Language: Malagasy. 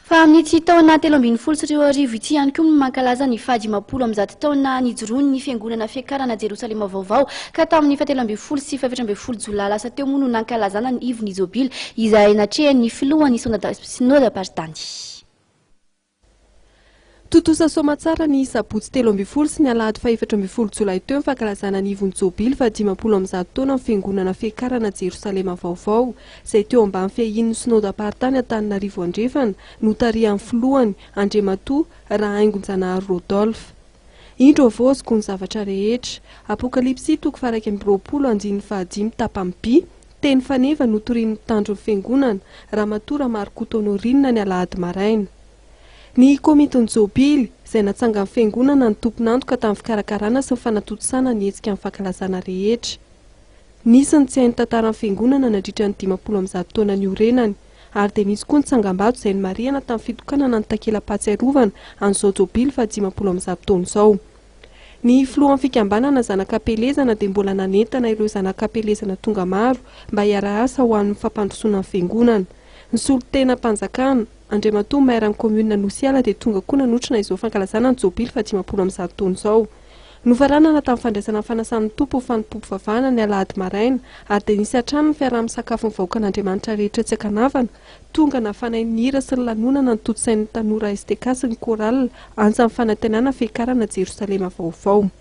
Fa amin'ity taona 2013 ity ihany koa no mankalaza ny faha-150 taona nijoroan'ny Fiangonana Fiakarana Jerosalema Vaovao, ka tamin'ny faha-13 sy faha-14 jolay lasa teo moa no nankalazana ny ivon'ny Jobily izay natrehan'ny filohan'ny Synodam-paritany. Tontosa soamatsara ny sabotsy 13 sy ny alahady faha-14 jolay teo ny fankalazana ny ivon'ny Jobily faha-150 taona ny Fiangonana Fiakarana Jerosalema Vaovao, izay teo ambany fiahian'ny Synodam-paritany Antananarivo Andrefana, notarihan'ny filohany, Andriamatoa Rahaingonjanahary Rodolphe. Indro havaoziko ny zavatra rehetra. Apokalypsy toko faha-21 andininy fahadimy tapany B, Teny faneva notorian'ny mpitandro ny Fiangonana, Ramatoa Ramarikoto Honorine ny alahady maraina. Ny komitin'ny Jobily, izay natsangan'ny Fiangonana no tompon'antoka tamin'ny fikarakarana sy ny fanatontosana ny hetsika amin'ny fankalazana rehetra. Nisy ny tsy hain'ny tantaran'ny Fiangonana nandritra ny 150 taona niorenany, ary dia nisy koa ny tsangambato izay nomarihana tamin'ny fitokanana ny takela-pahatsiarovana an'izao Jobily faha 150 taona izao. Ny filohan'ny fikambanana Zanak'Ampielezana dia mbola nanentana ireo Zanak'Ampielezana tonga maro mba hiara-asa ho an'ny fampandrosoana ny Fiangonana. Ny solontenam-panjakana, Andriamatoa Maire ny Commune Anosiala dia tonga koa nanotrona izao fankalazana ny Jobily faha 150 taona izao. Nofaranana tamin'ny fandraisana ny fanasan'ny Tompo ho fanompoam-pivavahana ny alahady maraina ary dia nisy hatrany ny fiaraha-misakafon'ny vahoakan'Andriamanitra rehetra tsy ankanavana Tonga nafanain'ny hira sy ny lanonana ny tontosain'ny tanora STK sy ny chorale Antsan'ny Fanantenana Fiakarana Jerosalema Vaovao.